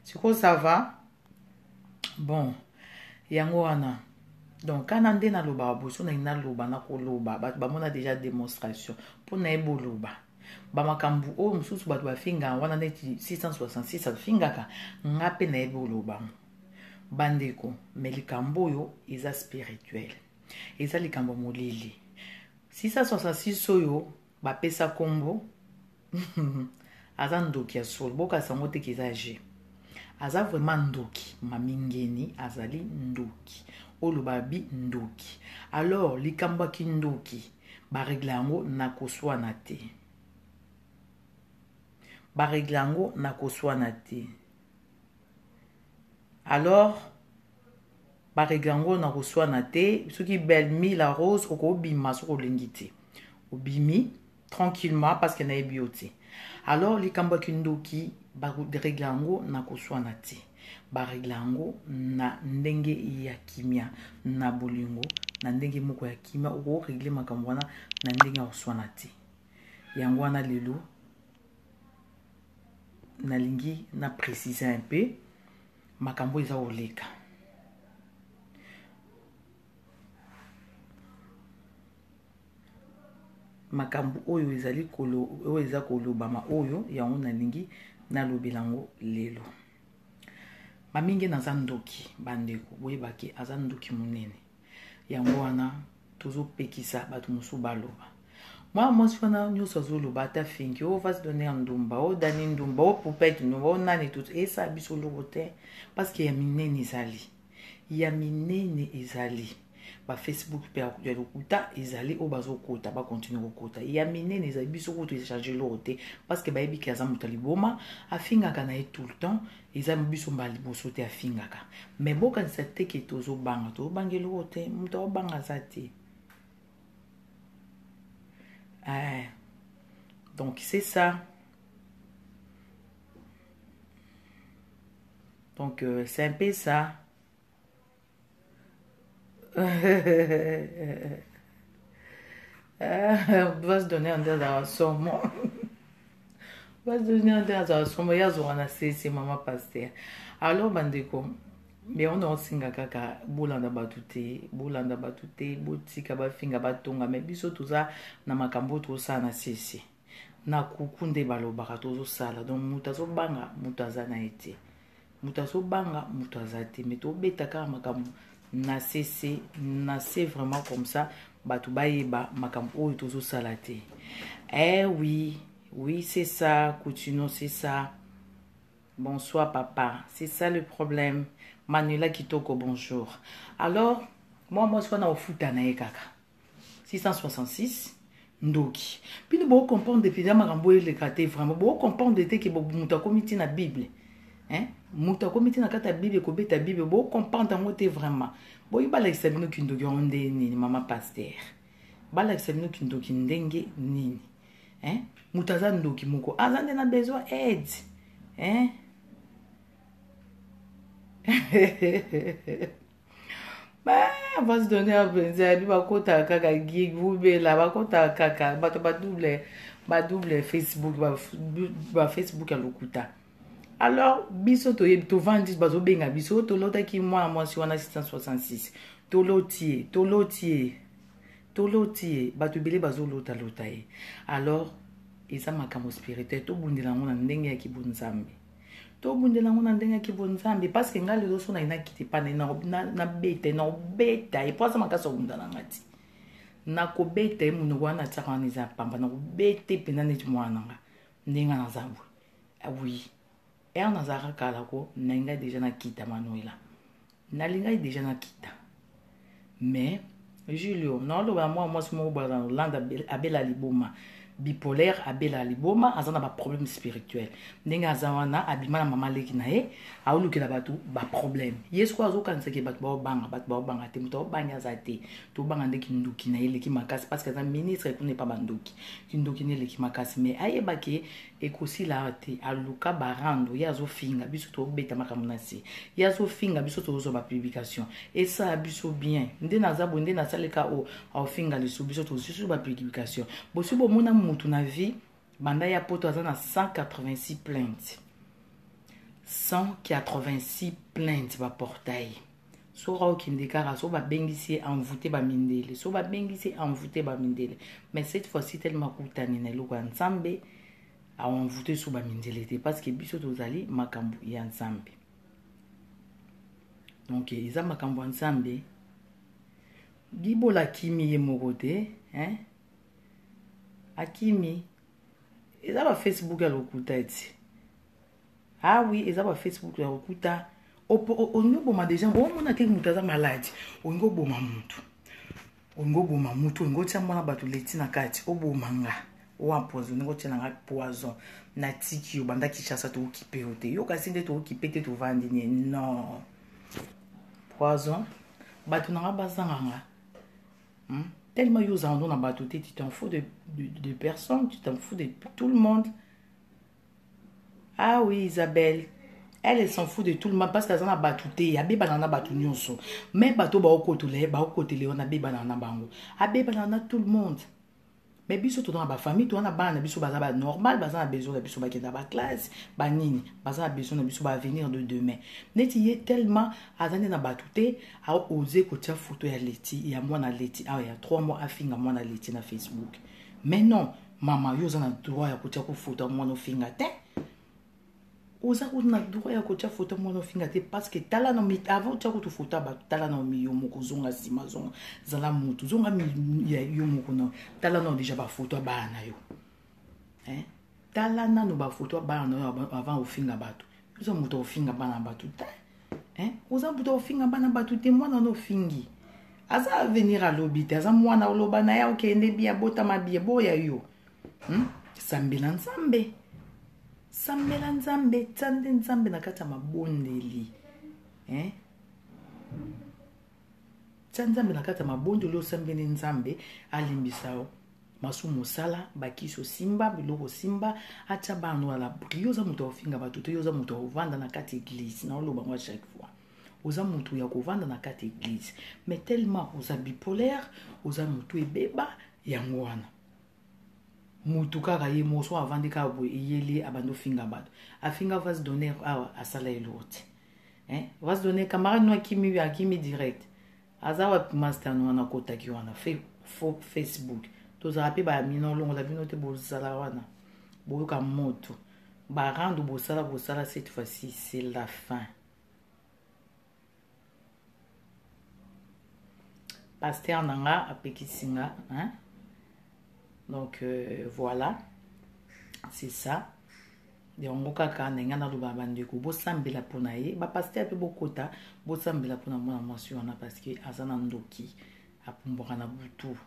Sikoyo ça va? Bon, yango wana. Donc kana nde nalobaka boye, so nalingi naloba nakoloba, bato bamona déjà démonstration mpo nayebi oloba bamakambo oyo mosusu bato bafingaka wana neti 666 afingaka nga mpe nayebi oloba bandeko. Me likambo oyo eza spirituel, eza likambo molili. 666 oyo bapesa kombo aza ndoki ya solo, bokasa yango te ke eza je aza vraiment ndoki. Mamingeni azali ndoki, oyo babi ndoki. Alors likambo ya kindoki baregle yango na koswana te, baregle yango na koswana te. Alors baregle yango na koswana te. Soki Belmi la Rose, okobima soki olingi te, obimi tranquillement parce que nayebi yo te. Alors likambo ya kindoki baregle yango na koswana te, baregle yango na ndenge ya kimia, na bolingo, na ndenge moko ya kimia. Okoregle makambo wana na ndenge ya koswana te. Yango wana lelo nalingi na préciser un peu makambo eza koleka. Makambo oyo ezali kolo, oyo eza kolobama oyo yango nalingi nalobela yango lelo. Maminge naza ndoki bandeko, boyebake aza ndoki monene. Yango wana tozopekisa bato mosusu baloba. Mwana mwasi wana nyonso azoloba ata fingi o vas donner ndumba, o dani ndumba, o poupette ndumba, o nani tout, esala biso eloko te parce que ya minene ezali, ya minene ezali. Bafacebook mpe ya lokuta ezali oyo bazokota, bakontinue kokota. Ya minene ezali, biso kutu echange eloko te parce que bayebi ke aza moto ya liboma, afingaka na ye tout le temps. Eza biso mbala liboso te afingaka. Mais bokanisa te ke tozobanga, tozobanga eloko te. Moto akobanga aza te. Eh. Donc c'est ça. Donc c'est un peu ça. Va se donner nde azalaka somo, va se donner nde azalaka somo, ye azwaka na sese mama paster. Alors bandeko, yango na osinga kaka bolanda bato te, bolanda bato te, botika bafinga batonga. Me biso toza na makambo oyo tozosala na sese na kuku nde balobaka tozosala. Donc moto azobanga moto aza na ye te, moto azobanga moto aza te. Me tobeta kaka makambo na sese na se vraiment comme ça bato bayeba makambo oyo tozosala te. Eh oui, oui, c'est ça. Coutinho, c'est ça. Bonsoir papa, c'est ça le problème. Manuela Kitoko, bonjour. Alors mwa mwasi wana ofuta na ye kaka 666 ndoki. Bino bocomprendre mpenza makambo oyo eleka te, vraiment bocomprendre te ke moto akomi ti na Bible, hein? Moto akomi ti na kati ya Bible kobeta Bible, bocomprendre yango te vraiment. Boyi balakisa bino kindoki yango nde nini, mama paster? Balakisa bino kindoki ndenge nini, hein? Moto aza ndoki moko aza nde na besoin aide, hein? Va se donner mpenza yabi bakotaka kaka gigubela, bakotaka kaka bato badouble, badouble Facebook, bafacebook ya lokuta. Alors biso toyebi, tovandi, bazobenga biso, tolotaki mwana mwasi wana 666, toloti ye, toloti ye, toloti ye. Bato ebele bazolotalota ye. Alors eza makambo spirituel, tobundela yango na ndenge ya kibonzambe, tobundela yango na ndenge ya kibonzambe. Parce que ngai lelo so naye nakiti epa na nabeta ye, nakobeta ye po aza makasi akobunda na nga ti nakobeta ye. Monoko wana atiaka wana eza pamba, nakobeta ye mpenza neti mwana na nga ndenge naza boye. Oui, ere nazalaka kala ko nalingai deja nakita Manuela, nalingaki deja nakita. Mais Julio naoloba na mwana mwasi moko boye aza na Hollande, abela liboma bipolaire, abela liboma, aza na baproblème spirituel. Ndenge aza wana, abima na mama leki na ye, aolukela bato baproblème. Ye sikoyo azokanisaki bato baobanga, bato baobanga te, moto aobangi aza te. Tobanga nde kindoki na ye eleki makasi parce que aza ministre kuna epa bandoki, kindoki nde eleki makasi. Mais ayebaki ekosila te, aluka barando. Ye azofinga biso, tobeta makambo na se. Ye azofinga biso, tozozwa bapublication, esala biso bien. Nde naza boye, nde nasaleka o aofinga lisu biso, tozwi susu bapublication. Bosi bomona mutu na vie banda ya poto aza na 186 plainte. 186 plainte baporta ye. Soki akokende kaka, so babengisi ye envoûte bamindele, so babengisi ye envoûte bamindele. Mais cette fois-ci, tellement akutani na eloko ya Nzambe, aenvoûte so bamindele te, parce que biso tozali makambo ya Nzambe. Donc eza makambo ya Nzambe. Gibola akimi ye moko te, hein? Akimi. Eza ba Facebook ya lokuta eti. Ah oui, eza ba Facebook ya lokuta. Olingi oboma deja, omona te moto aza maladi, olingi oboma motu, olingi oboma motu, olingi otia mwana bato leti na kati, oboma nga, oempoisonne, otia na nga poison, natiki yo banda Kinshasa, tookipe yo te, yo kasi nde tookipe te, tovandi nie non poison, bato na nga bazanga nga. Tellement yo ozala ndo na bato te, tu t'en fous de personne, tu t'en fous de tout le monde. Ah oui, Isabelle, elle s'en fout de tout le monde parce qu'aza na bato te, abebana na bato nyonso. Mais bato baokotela, baokotela wana, abebana na bango, abebana na tout le monde. Mais biso toza na bafamille, toza na bana na biso, baza banormal, baza na besoin na biso, bakenda baklasse, banini, baza na besoin na biso, baavenir de demain. Neti ye tellement aza nde na bato te, aose kotia foto ya Leti, ya mwana Leti awa ya 3 mois, afinga mwana Leti na Facebook. Mais non, mama, yo oza na droit ya kotia ko foto ya mwana ofinga te. Oza kutu na droit ya kotia foto ya mwana ofinga te, parce que tala na avant otia kutu foto ya bato, tala na yo moko, zonga nsima, zonga, zala motu, zonga ya yo moko na tala nano deja bafoto ya bana na yo, hein? Tala nano bafoto ya bana na yo avant ofinga bato. Oza moto ofinga bana bato te, hein? Oza moto ofinga bana bato te. Mwana wana ofingi aza avenir, alobi te, aza mwana, oloba na ye okende bia, botama bia, boya yo, Sambela Nzambe, sambela Nzambe, tia nde Nzambe na kati ya mabondeli, hein? Tia Nzambe na kati ya mabondeli, osambeli Nzambe alimbisa yo masumu osala, bakisi osimba, biloko osimba, atia bana oyo alabri. Yo oza moto ya kofinga bato te, yo oza moto ya kovanda na kati ya église. Na oloba ngo chaque fois, oza moto ya kovanda na kati ya église, mais tellement oza bipolaire, oza motu ebeba, yango wana mutu kaka ye moko so avandi kaka boye, eyeli ye, abandi ofinga bato. Afinga vase d'honneur awa, asala eloko te, hein? Vase d'honneur camarade no akimi, akimi direct. Aza wapi master no wana akotaki wana Facebook? Tozala mpe bamino olongola bino te, bozala wana, boyoka moto barando, bosala bosala. Cette fois-ci, c'est la fin. Pasteur na nga apekisi nga, hein? Donc voilà, c'est ça. Yango kaka ndenge naloba, bandeko, bosambela mpona ye, bapasteur mpe bokota, bosambela mpona mwana mwasi wana, parce que aza na ndoki, apumbwaka na butu,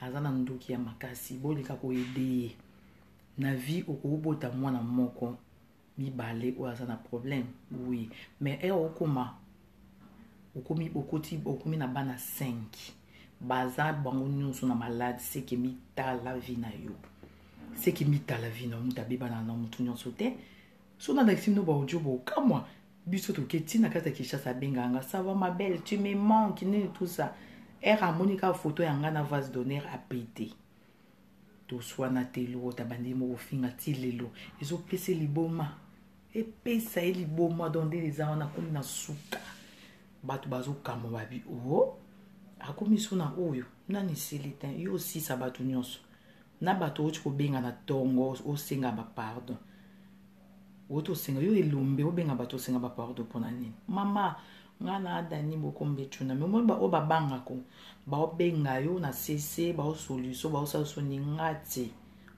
aza na ndoki ya makasi. Boleka koaider ye na vie. Okobota mwana moko, mibale oyo aza na problème, oui, mais ere okoma, okomi, okoti, okomi na bana 5, baza bango nyonso na malade, seke mitala vie na yo, seke mitala vie na yo. Moto abebana na motu nyonso te. So nalakisi bino baaudio, bokamwa. Biso toke ntina kati ya Kinshasa, abengaka nga: "Ça va, ma belle, tu me manques", nini, tout ça. Ere amoni kaka photo ya nga na vase d'honneur, apete, toswana te. Eloko tabandi moko ofinga ti lelo, ezopesa liboma, epesa ye liboma. Donc nde eza wana, akomi na suka, bato bazokamwa, babi o akomi so na oyo nani esili te. Yo osisa bato nyonso na bato oti kobenga na ntongo, osenga bapardon, oti osenga yo elombe, obenga bato, osenga bapardon mpona nini? Mama, nga na Adani bokombe tuna me omoni oyo babangako, baobenga yo na cc, baosolution, baosala soni nga te.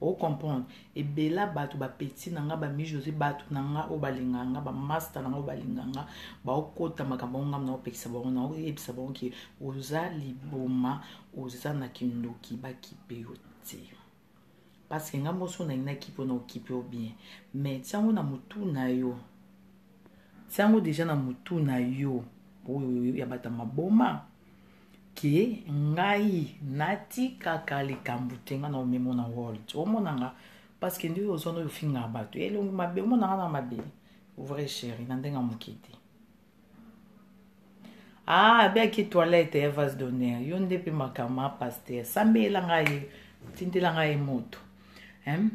Ocomprendre ebela bato, bapeti na nga, bami José, bato na nga oyo balingaka nga, bamaster na nga oyo balingaka nga, baokota makambo yango, ngambo naopekisa bango, naoyebisa bango ke oza liboma, oza na kindoki, bakipe yo te, parce que nga moso nalingi nakipe yo, na okipe yo bien. Mais tiango na motu na yo, tiango déjà na motu na yo oyo ya bato ya maboma, ke ngai natikaka likambo te. Nga na omemo na world, omonanga, parce que nde oyo ozwana oyo ofingaka bato elongi mabe, omonanga na mabe, vrai chéri, na ndenge ya moke te. Ah, abiaki toilette ya vase d'honneur, yo nde mpe makambo ya pasteur, sambela ngai, tindela ngai moto, hein?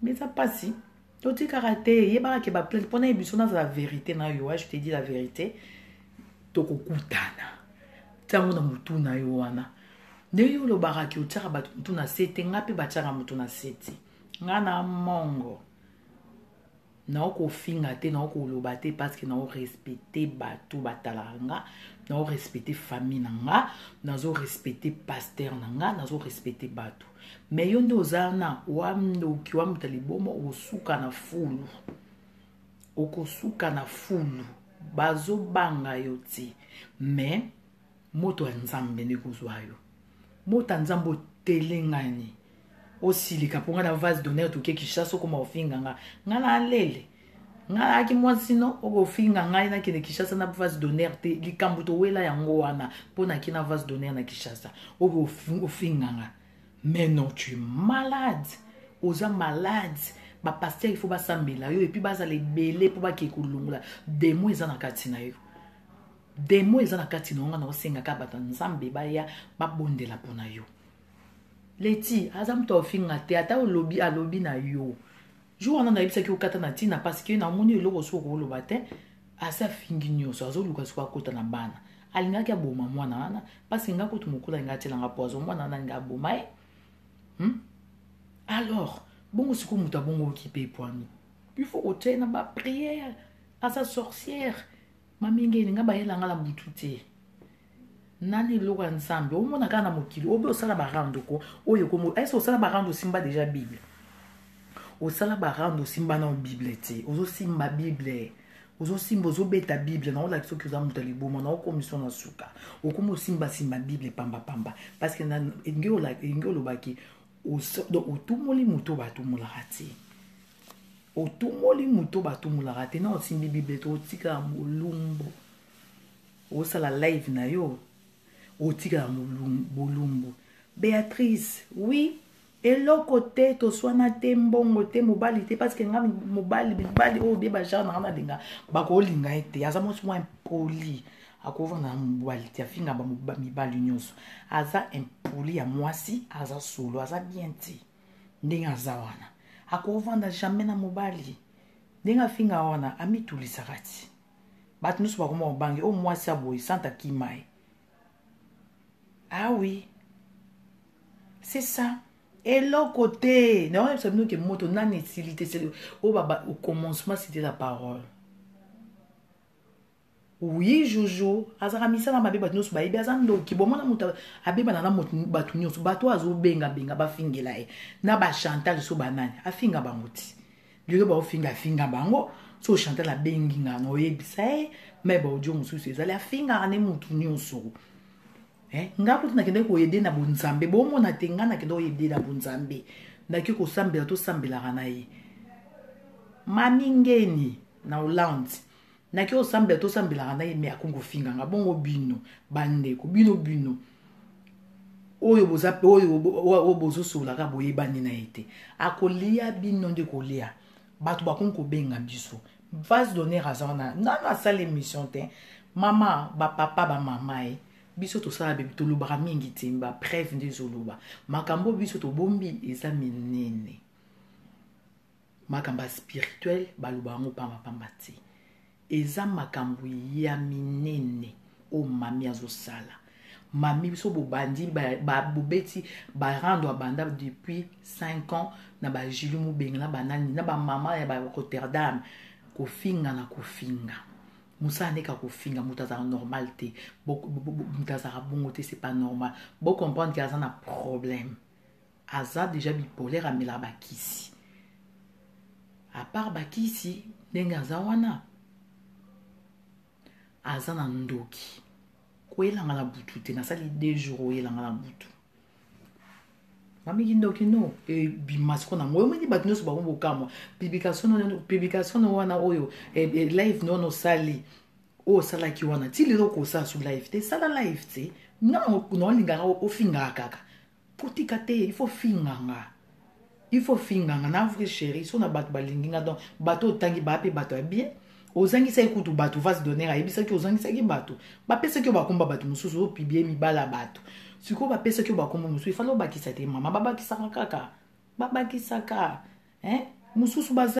Mais eza mpasi. Totikaka te, yebaka ke baplainte mpo na ye biso nazala verité na yo, je te dis la vérité, tokokutana ntango na motu na yo wana. Ndenge yo olobaka ke otiaka bato motu na se te, nga mpe batiaka motu na se te. Nga na mongo naokofinga te, naokoloba te, parce que naorespecte bato batalaka nga, naorespecte famille na nga, nazorespecte pasteur na nga, nazorespecte bato. Mais yo nde oza na wa ndoki wa moto ya liboma, okosuka na fulu, okosuka na fulu, bazobanga yo te. Mais moto ya Nzambe nde kozwa yo, moto ya Nzambe otelengani osilika mpo nga na vase d'honneur toke Kinshasa, okoma ofinga nga, nga na alele, nga nayaki mwasi no okofinga ngai nakende Kinshasa na vase d'honneur te. Likambo towela yango wana mpo naki na vase d'honneur na Kinshasa, oko ofinga nga. Mais non, tu es malade, oza malade. Bapasteur il faut basambela yo et puis bazala ebele mpo bakee kolongola demo eza na kati na yo. Demo eza na kati na yo. Nga na osengaka bato ya Nzambe baya babondela mpo na yo. Leti aza moto aofinga te, ata olobi alobi na yo jour wana nayebisaki okata na ntina, parce que namoni eloko soki okoloba te. Asi afingi nyonso, azoluka soki akota na bana. Alingaki aboma mwana wana, parce nga kutu mokolo alingi atielanga poison, mwana wana alingi aboma ye, Alors bongo sikoyo moto abongo okipe epwani, il faut kotia ye na baprière. Aza sorcière. Mamingeni nga bayelanga na butu te, nani eloko ya Nzambe omona kaka na mokili obe osala barando ko oyo komo ese osala barando, osimba deja Bible, osala barando, osimba na Bible te, ozosimba Bible, ozosimba, ozobeta Bible na olakisa soki oza moto ya liboma na okomiso na suka okomi osimbasimba Bible pambapamba, parce que enge olobaki donc otumoli moto batumolaka te, otumoli moto batumolaka te na osimbi Bible te, otikala molumbu. Osala live na yo, otikala bolumbu. Béatrice, oui, eloko te, toswana te, mbongo te, mobali te, parce que nga mobali, mibali oyo bie bagenre nanga nalinga bakolinga ye te. Aza mwasi mwa impoli, akovanda na mobali te, afinga mibali nyonso. Aza impoli ya mwasi, aza solo, aza bien te. Ndenge aza wana akovanda jamais na mobali. Ndenge afinga wana, amitulisaka ti bato nyonso bakoma kobange oyo mwasi aboye santa kima ye. Ah oui, c'est ça, eloko te. Naoyebisa bino ke moto nani esili te. Oyo au commencement c'était la parole. Oui, Jojo azalaka misala mabe, bato nyonso bayebi aza ndoki. Bomona moto abebana na bato nyonso, bato oyo azobengabenga bafingela ye na bachantal so banani, afinga bango ti lelo baofinga, afinga bango. So Chantal abengi nga na oyebisa ye me baaudio mosusu ezali, afingaka nde motu nyonso. Nga kutu nakendaki koyede na bonzambe, bomona te, nga nakenda koyede na bonzambe, naki kosambela, tosambelaka na ye mami ngeni na Hollande, naki kosambela, tosambelaka na ye, me akomi kofinga nga bongo. Bino bandeko, bino bino oyo boza oyo oyo bozosolaka, boyebani na ye te, akolia bino nde kolia. Bato bakomi kobenga biso vase d'honneur, aza wana nano asala émission te. Mama, bapapa, bamama ye biso tosala bebi, tolobaka mingi te, bapreuve nde ezoloba. Makambo biso tobombi eza minene, makambo ya spirituel baloba yango pambapamba te. Eza makambo ya minene oyo mami azosala. Mami biso bobandi bobeti barando, abanda depuis 5 ans na bajili mobenga na banani na bamama ya baRotterdam, kofinga na kofinga, mosala ndeka kofinga. Moto azalaka normal te, moto azalaka bongo te, c'est pas normal. Bocomprendre ke aza na problème, aza déjà bipolaire, amelaka bakisi, à part bakisi ndenge aza wana aza na ndoki. Koyelanga na butu te, nasali 2 jours oyelanga na butu mamiki ndoki no ebima siko nango. Omoni bato nyonso bango bokamwa publication no wana oyo live no wana osali, oyo osalaki wana ti lelo okosala su live te. Sala live te, nga naolingaka ofingaka kaka, kotika te. Il faut finganga, il faut finganga na vrai chéri so na bato balingi nga. Donc bato otangi baa mpe bato ya bien, ozangisaki kutu bato vase d'honneur, ayebisaki ozangisaki bato, bapesaki yo bakomba bato mosusu, opublier mibala ya bato. Sikoyo bapesaki yo bakomba mosusu, efali obakisa te. Mama, babakisaka kaka, babakisaka mosusu baza.